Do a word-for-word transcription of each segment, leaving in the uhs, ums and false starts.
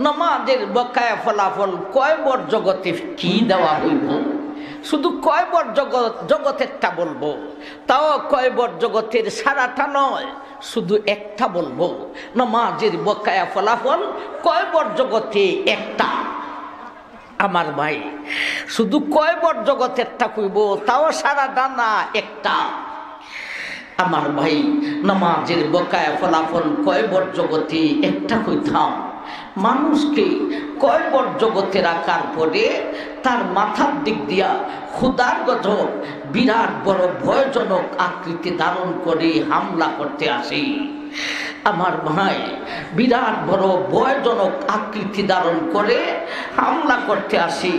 নমাজের বকায়া ফলাফল কয়বর জগতে কি দেওয়া হইব? শুধু কয়বর জগৎ, জগতেরটা বলবো, তাও কয়বর জগতের সারাটা নয়, শুধু একটা বলবো। নমাজের বকায়া ফলাফল কয়বর জগতে একটা। আমার ভাই, শুধু কয়বর জগতেরটা কইবো, তাও সারাটা না, একটা। আমার ভাই, নমাজের বকায়া ফলাফল কয়বর জগতে একটা কইতাম। মানুষকে কয়বর জগতে রাখার পরে তার মাথার দিক দিয়া খুদার গজব বিরাট বড় ভয়জনক আকৃতি ধারণ করে হামলা করতে আসে। আমার ভাই, বিরাট বড় ভয়জনক আকৃতি ধারণ করে হামলা করতে আসে।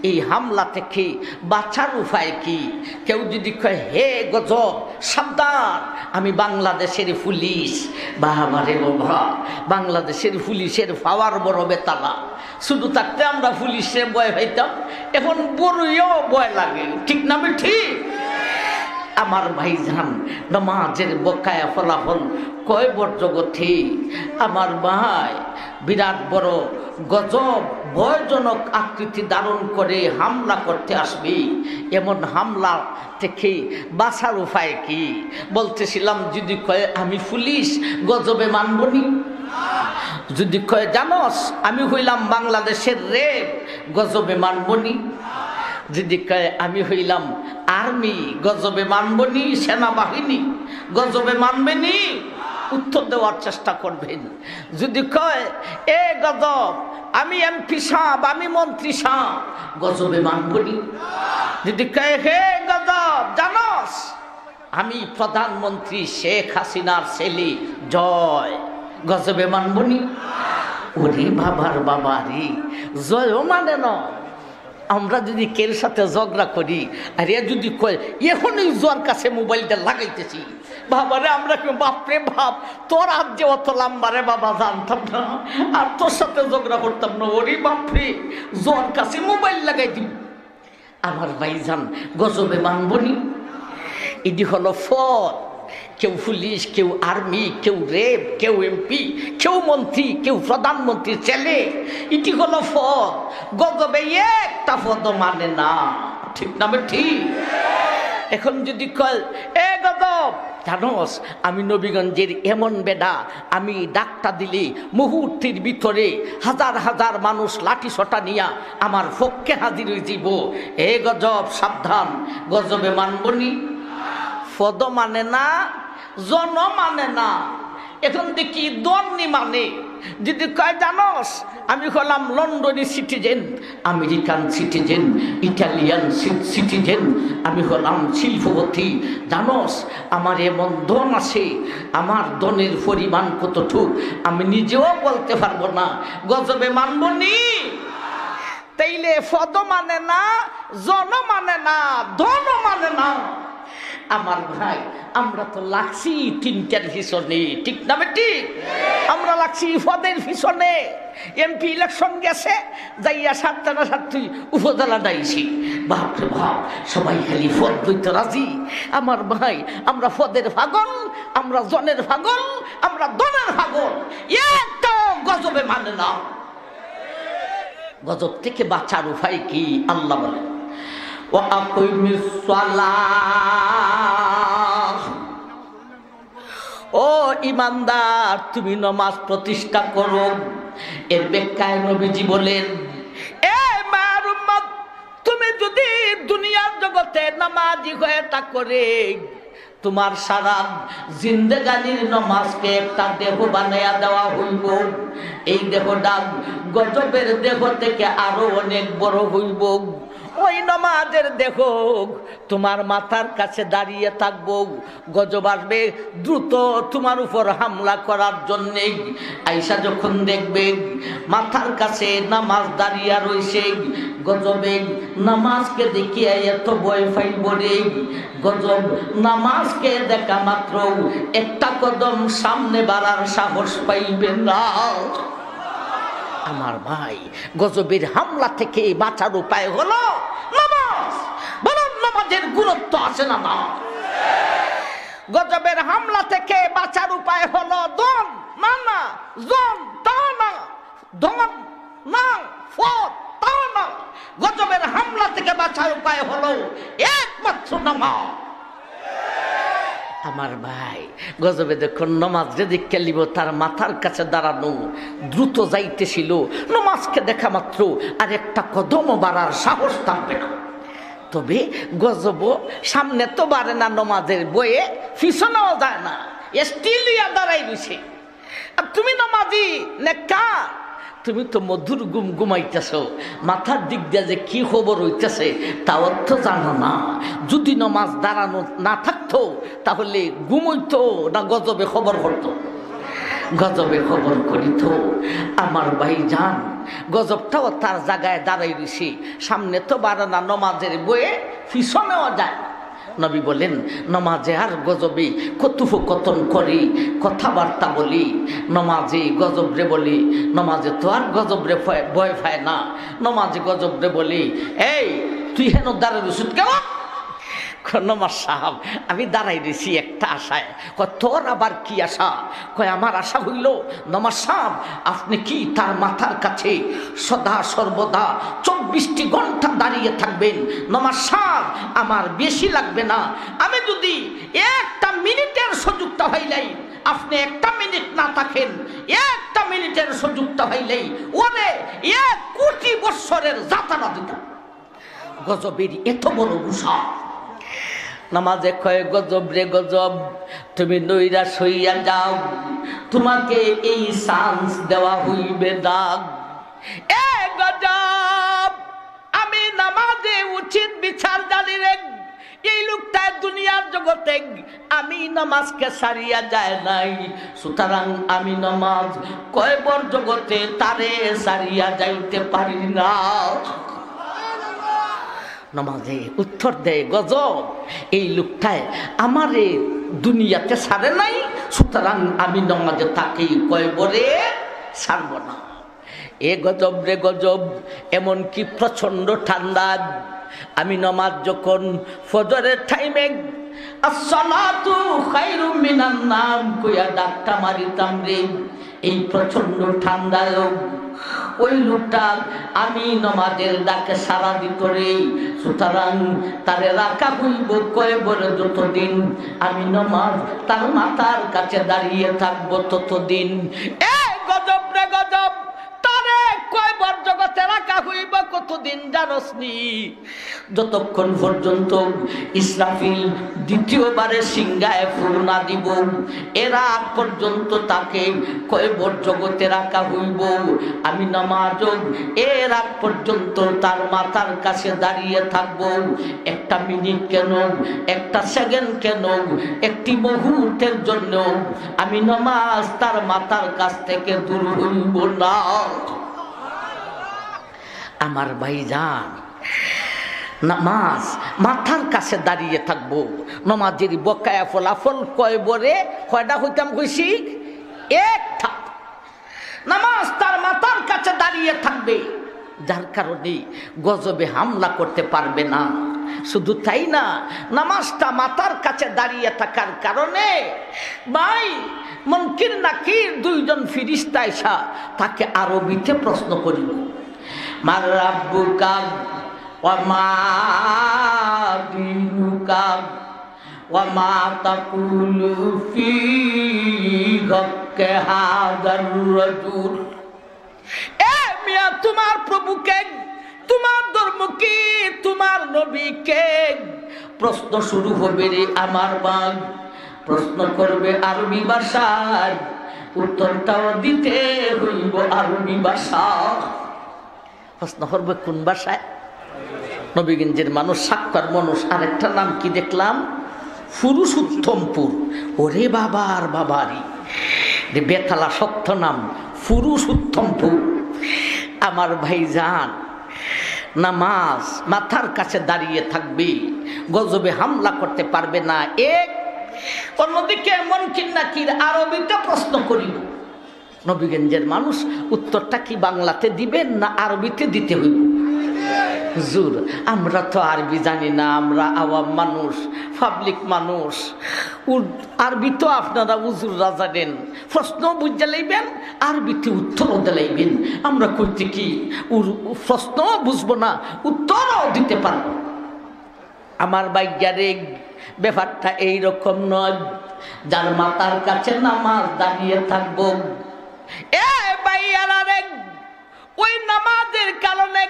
এই হামলা থেকে বাঁচার উপায় কি? কেউ যদি কয়, "হে গজব, সাবধান, আমি বাংলাদেশের পুলিশ", বাবা রে বাবা, বাংলাদেশের পুলিশের পাওয়ার বড় বেতালা। শুধু থাকতে আমরা পুলিশে ভয় পাইতাম, এখন বড়ইও ভয় লাগে, ঠিক না বে ঠিক? আমার ভাইজান, নমাজের বকায়া ফলাফল কয়বর জগতে, আমার ভাই, বিরাট বড় গজব ভয়জনক আকৃতি ধারণ করে হামলা করতে আসবে। এমন হামলা থেকে বাঁচার উপায় কি? বলতেছিলাম, যদি কয়, "আমি পুলিশ", গজবে মানবনি? যদি কয়, "জানোস, আমি হইলাম বাংলাদেশের র্যাব", গজবে মানবনি? যদি কয়, "আমি হইলাম আর্মি", গজবে মানবনি? সেনাবাহিনী, গজবে মানবেনি? উত্তর দেওয়ার চেষ্টা করবেন। যদি কয়, "এ গজব, আমি এমপি সাব, আমি মন্ত্রী সাব", গজবে মানবনি? যদি কয়, "হে গজব, জানোস, আমি প্রধানমন্ত্রী শেখ হাসিনার ছেলে জয়", গজবে মানবনি? ওরে বাবার বাবা রে, জয়ও মানে না। আমরা যদি কেউর সাথে ঝগড়া করি, আর এ যদি কয়, "এখনই জোয়ার কাছে মোবাইলটা লাগাইতেছি", বাবারে, আমরা কই, "বাপরে বাপ, তোর হাত যে অত লম্বা রে বাবা, জানতাম না, আর তোর সাথে ঝগড়া করতাম না, ওরে বাপরে, জোয়ার কাছে মোবাইল লাগাই দিব।" আমার ভাইজান, গজবে মানবনি? এটি হলো পদ। কেউ পুলিশ, কেউ আর্মি, কেউ র্যাব, কেউ এমপি, কেউ মন্ত্রী, কেউ প্রধানমন্ত্রীর ছেলে। এটি হলো পদ। গজবে একটা পদও মানে না, ঠিক না বে ঠিক? এখন যদি কয়, "এ গজব, জানোস, আমি নবীগঞ্জের এমন বেটা, আমি ডাকটা দিলে মুহূর্তের ভিতরে হাজার হাজার মানুষ লাঠি সোটা নিয়া আমার পক্ষে হাজির হয়ে যাব", এ গজব সাবধান, গজবে মানবনি? পদ মানে না, জন মানে না। এখন দেখি ধনী মানে, যদি কয়, "জানোস, আমি হলাম লন্ডনি citizen, American citizen, Italian citizen, আমি হলাম শিল্পপতি, জানোস, আমার এমন ধন আছে, আমার ধনের পরিমাণ কতটুক আমি নিজেও বলতে পারবো না", গজবে মানবনি? তাইলে পদ মানে না, জন মানে না, ধন মানে না। আমার ভাই, আমরা তো লাগছি তিনটার পিছনে, ঠিক না বে ঠিক? আমরা লাগছি পদের পিছনে। এমপি ইলেকশন গেছে, যাইয়া সাতটা না সাতটি উপজেলা ডাইছি। বাপরে বাপ, সবাই খালি পদ লইতে রাজি। আমার ভাই, আমরা পদের পাগল, আমরা জনের পাগল, আমরা ধনের পাগল। একটাও গজবে মানে না। গজব থেকে বাঁচার উপায় কি? আল্লাহ বলেন, "ওয়া আকিমিস সালাহ।" ও ইমানদার, তুমি নমাজ প্রতিষ্ঠা করো। এর ব্যাখ্যায় নবীজি বলেন, এ মার উম্মত, তুমি যদি দুনিয়ার জগতে নামাজি হয়ে থাকো রে, তোমার সারা জিন্দেগানির নমাজকে একটা দেহ বানাইয়া দেওয়া হইব। এই দেহটা গজবের দেহ থেকে আরো অনেক বড় হইব। ওই নমাজের দেহ তোমার মাথার কাছে দাঁড়িয়ে থাকবো। গজব আসবে দ্রুত তোমার উপর হামলা করার জন্যে। আইসা যখন দেখবে মাথার কাছে নামাজ দাঁড়িয়ে রইছে, গজবে নামাজকে দেখিয়া এত ভয় পাইব রে, গজব নামাজকে দেখা মাত্র একটা কদম সামনে বাড়ার সাহস পাইবে না। আমার ভাই, গজবের হামলা থেকে বাঁচার উপায় হলো নামাজ। বলুন, নামাজের গুরুত্ব আছে না না? গজবের হামলা থেকে বাঁচার উপায় হলো ধন, না না, জন, তা না। ধন নাও, ফল তাও নাও, গজবের হামলা থেকে বাঁচার উপায় হলো একমাত্র নামাজ। আমার ভাই, গজবে যখন নমাজরে দেখিয়া লিব, তার মাথার কাছে দাঁড়ানো, দ্রুত যাইতেছিল, নমাজকে দেখা মাত্র আর একটা কদমও বাড়ার সাহস থাকবে না। তবে গজব সামনে তো বাড়ে না, নমাজের ভয়ে পিছনেও যায় না, স্টিল হইয়া দাঁড়াই রইছে। আর তুমি নমাজি, নেককার, তুমি তো মধুর ঘুম ঘুমাইতেছ, মাথার দিক দিয়া যে কি খবর হইতেছে তাও তো জানো না। যদি নমাজ দাঁড়ানো না থাকতো, তাহলে ঘুম হইতো না গজবে খবর করতো? গজবে খবর করিত। আমার ভাইজান, গজবটাও তার জায়গায় দাঁড়াই রইছে, সামনে তো বাড়ে না, নমাজের ভয়ে পিছনেও যায় না। নবী বলেন, নমাজে আর গজবে কথোপকথন করি, কথাবার্তা বলি, নমাজে গজবরে বলি, নমাজে তো আর গজবরে ভয়, ভয় পায় না, নমাজে গজবরে বলি, "এই, তুই হেন দাঁড়াই রইছত কেন?" কয়, "নমাজ সাহেব, আমি দাঁড়াই রইছি একটা আশায়।" কয়, "তোর আবার কি আশা?" কয়, "আমার আশা হইল, নমাজ সাহেব, আপনি কি তার মাথার কাছে সদা সর্বদা চব্বিশটি ঘন্টা দাঁড়িয়ে থাকবেন? নমাজ সাহেব, আমার বেশি লাগবে না, আমি যদি একটা মিনিটের সুযোগটা পাইলাই, আপনি একটা মিনিট না থাকেন, একটা মিনিটের সুযোগটা পাইলেই ওরে এক কোটি বৎসরের যাতায়াত দিতাম।" গজবের এত বড় গুসা। নমাজে কয়, "গজব রে গজব, তুমি নৈরাশ হইয়া যাও, তোমাকে এই চান্স দেওয়া হইবে না।" এ গজব, আমি নমাজে উচিত বিচার জানি রে। এই লোকটা দুনিয়ার জগতে আমি নমাজকে ছাড়িয়া যায় নাই, সুতরাং আমি নমাজ কয়বর জগতে তারে ছাড়িয়া যাইতে পারি না। নমাজে উত্তর দেয়, "গজব, এই লোকটায় আমারে দুনিয়াতে ছাড়ে নাই, সুতরাং আমি নমাজে তাকে কয়বরে ছাড়ব না।" এ গজব রে গজব, এমনকি প্রচণ্ড ঠান্ডা। আমি নমাজ যখন ফজরের টাইমে "আসসালাতু খায়রুম মিনান নাওম" কইয়া ডাকটা মারিতাম রে, এই প্রচণ্ড ঠান্ডায়ও ওই লোকটা আমি নমাজের ডাকে সাড়া দিত রে। সুতরাং তারে রাখা হইব কয়বরে যতদিন আমি নমাজ তার মাথার কাছে দাঁড়িয়ে থাকবো ততদিন। এ গজব রে গজব, তারে কয়বর জগতে রাখা হইব কতদিন জানোস নি? যতক্ষণ পর্যন্ত ইসরাফিল দ্বিতীয়বারে সিংহায় ফুর না দিব, এর আগ পর্যন্ত তাকে কয়বর জগতে রাখা হইব। আমি নমাজ এর আগ পর্যন্ত তার মাথার কাছে দাঁড়িয়ে থাকব। একটা মিনিট কেন, একটা সেকেন্ড কেন, একটি মুহূর্তের জন্য আমি নমাজ তার মাথার কাছ থেকে দূর হইব না। আমার ভাইজান, নমাজ মাথার কাছে দাঁড়িয়ে থাকবো। নমাজের বকায়া ফলাফল কয়বরে, কয়টা হইতাম কইছি? একটা। নমাজ তার মাথার কাছে দাঁড়িয়ে থাকবে, যার কারণে গজবে হামলা করতে পারবে না। শুধু তাই না, নমাজটা মাথার কাছে দাঁড়িয়ে থাকার কারণে ভাই মুনকির নাকির দুইজন ফিরিস্তা এসা তাকে আরবিতে প্রশ্ন করিব, "মান রাব্বুকা ওয়া মা দীনুকা ওয়া মা তাকুলু ফি হাক্কি হাযার রাজুল।" এ মিয়া, তোমার প্রভু কে? তোমার ধর্ম কি? তোমার নবী কে? প্রশ্ন শুরু হবে রে আমার ভাই, প্রশ্ন করবে আরবি ভাষায়, উত্তরটাও দিতে হইব আরবি ভাষা। প্রশ্ন করবে কোন ভাষায়? নবীগঞ্জের মানুষ, সাক্ষার মানুষ, আরেকটা নাম কি দেখলাম? পুরুষোত্তমপুর। ওরে বাবার বাবারি, রে বেতালা শক্ত নাম, পুরুষোত্তমপুর। আমার ভাইজান, নমাজ মাথার কাছে দাঁড়িয়ে থাকবে, গজবে হামলা করতে পারবে না। এক, অন্যদিকে মুনকির নাকির আরবিতে প্রশ্ন করিব। নবীগঞ্জের মানুষ, উত্তরটা কি বাংলাতে দিবেন না আরবিতে দিতে হইব? হুজুর, আমরা তো আরবি জানি না, আমরা আওয়াম মানুষ, পাবলিক মানুষ। উর-, আরবি তো আপনারা হুজুররা জানেন, প্রশ্ন বুঝে লইবেন, আরবিতে উত্তরও দিলাইবেন। আমরা কইতে কি উর-, প্রশ্ন বুঝবো না, উত্তরও দিতে পারবো না। আমার ভাইয়ারে, ব্যাপারটা এই রকম নয়। যার মাথার কাছে নামাজ দাঁড়িয়ে থাকবো, এ ভাইয়ারা রে, ওই নামাজের কারণে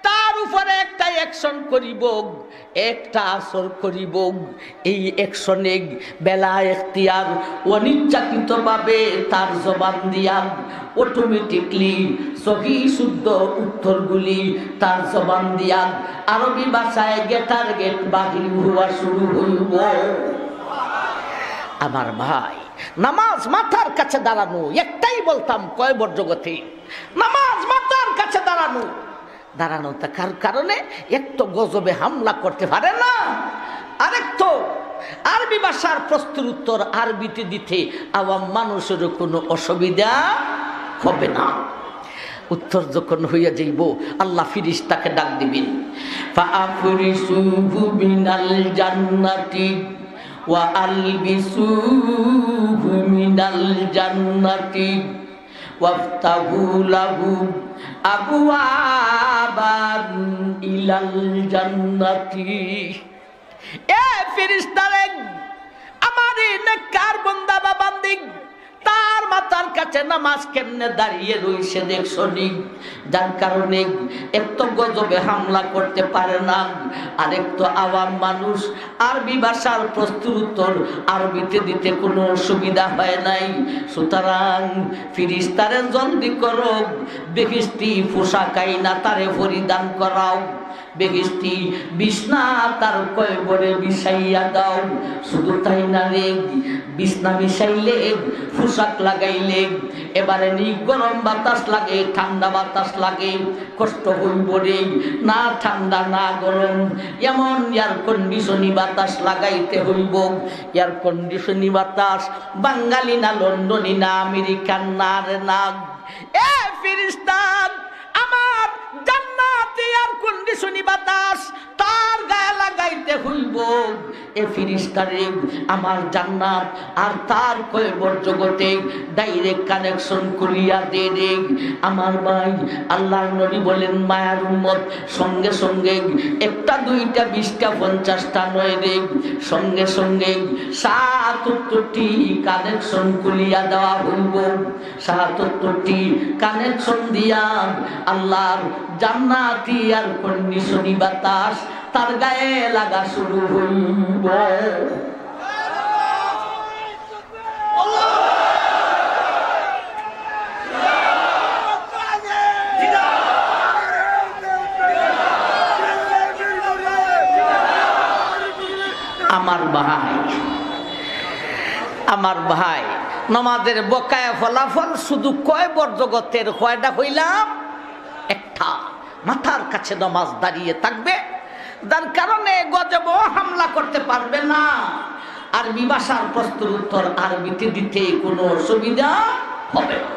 তার উপরে একটা অ্যাকশন করিব, একটা আসর করিব। এই অ্যাকশনে বেলা এখতিয়ার অনিচ্ছাকৃতভাবে তার জবান দিয়া অটোমেটিকলি সহি শুদ্ধ উত্তরগুলি তার জবান দিয়া আরবি ভাষায় গেটার গেট বাহির হওয়া শুরু হইব। আমার ভাই, নামাজ মাথার কাছে দাঁড়ানো, একটাই বলতাম কয়বর জগতে, নামাজ মাথার কাছে দাঁড়ানো। দাঁড়ানো থাকার কারণে এক তো গজবে হামলা করতে পারে না, আরেক তো আরবি ভাষার প্রশ্নের উত্তর আরবিতে দিতে আওয়াম মানুষেরও কোনো অসুবিধা হবে না। উত্তর যখন হইয়া যাইব, আল্লাহ ফিরিস্তাকে ডাক দিবেন, "ফাআফরিসুহু মিনাল জান্নাতি ওয়া আলবিসুহু মিনাল জান্নাতি ওয়াফতাহু লাহু আবওয়াবান ইলাল জান্নাতি।" এ ফিরিস্তারে, আমার এই নেককার বন্দা বা বান্দি, তার মাথার কাছে নামাজ কেমনে দাঁড়িয়ে রইছে দেখছো নি? যার কারণে এক তো গজবে হামলা করতে পারে না, আরেক তো আওয়াম মানুষ, আরবি ভাষার প্রশ্নের উত্তর আরবিতে দিতে কোনো অসুবিধা হয় নাই। সুতরাং ফিরিস্তারে জলদি করো, বেহেশতি পোশাক আইনা তারে পরিধান করাও। বেহেশতি বিছনা তার কয়বরে বিছাইয়া দাও। শুধু তাই না রে, বিছনা বিছাইলে, পোশাক লাগাইলে, এবারে নি গরম বাতাস লাগে, ঠান্ডা বাতাস লাগে, কষ্ট হইব রে। না ঠান্ডা না গরম, এমন এয়ার কন্ডিশনি বাতাস লাগাইতে হইব। এয়ার কন্ডিশনি বাতাস বাঙালি না, লন্ডনি না, আমেরিকান না রে না। এ ফিরিস্তা, আমার জান্নাতি এয়ার কন্ডিশনি বাতাস তার গায়ে লাগাইতে হইব। এ ফিরিস্তারে, আমার জান্নাত আর তার কয়বর জগতে ডাইরেক্ট কানেকশন করিয়া দে রে। আমার ভাই, আল্লাহর নবী বলেন, মায়ার উম্মত, সঙ্গে সঙ্গে একটা দুইটা বিশটা পঞ্চাশটা নয় রে, সঙ্গে সঙ্গে সাতাত্তরটি কানেকশন খুলিয়া দেওয়া হইব। সাতাত্তরটি কানেকশন দিয়া আল্লাহর জান্নাতি এয়ার কন্ডিশনি বাতাস তার গায়ে লাগা শুরু হইব। আমার ভাই, আমার ভাই, নমাজের বকায়া ফলাফল শুধু কয়বর জগতের, কয়টা কইলাম? একটা। মাথার কাছে নমাজ দাঁড়িয়ে থাকবে, যার কারণে গজবও হামলা করতে পারবে না। আরবি ভাষার প্রশ্নের উত্তর আরবিতে দিতে কোনো অসুবিধা হবে না।